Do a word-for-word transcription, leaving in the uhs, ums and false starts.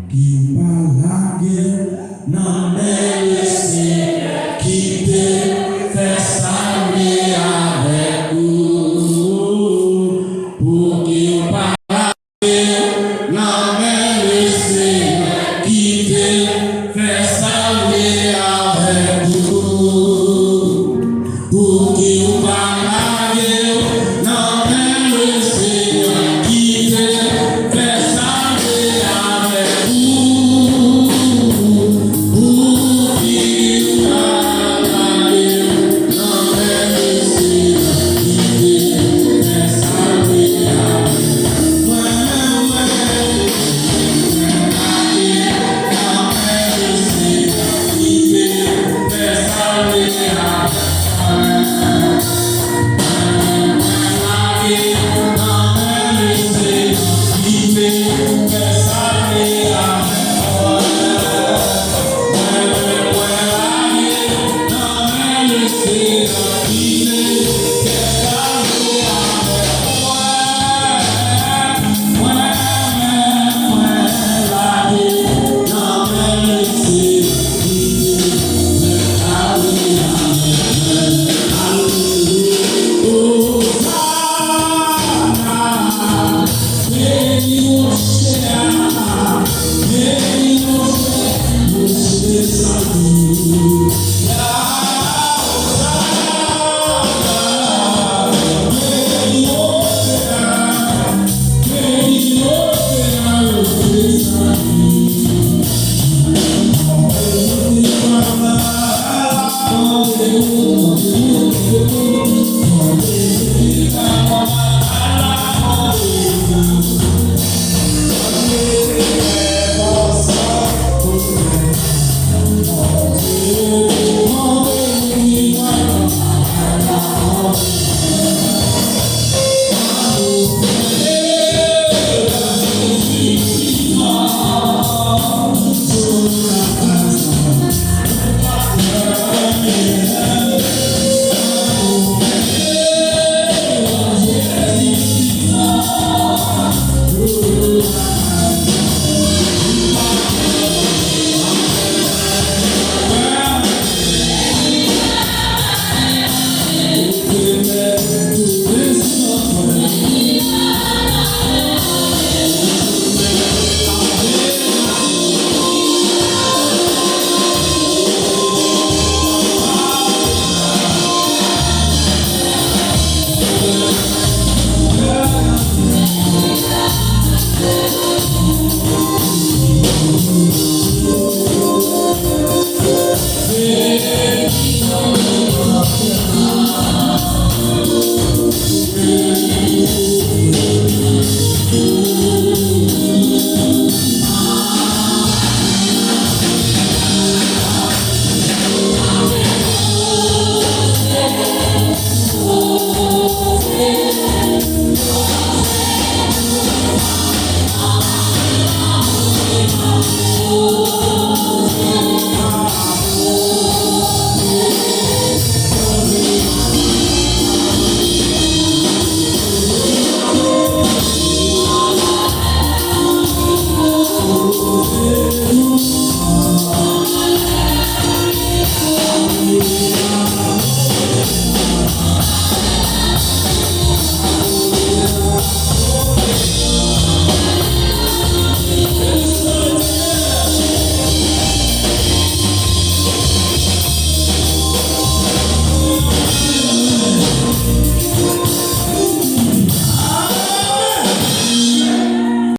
Ki w pa lage w nan men Lesenyè, kite l fè sa l vle avèk ou. Pou ki w pa lage w nan men Lesenyè, kite l fè sa l vle avèk ou. Pou ki w pa lage w nan men Lesenyè, kite l fè sa l vle avèk ou. Pou ki w pa lage w nan men Lesenyè, kite l fè sa l vle avèk ou. Mwen menm, mwen, mwen lage w nan men Lesenyè, kite l fè sa l vle avèk ou.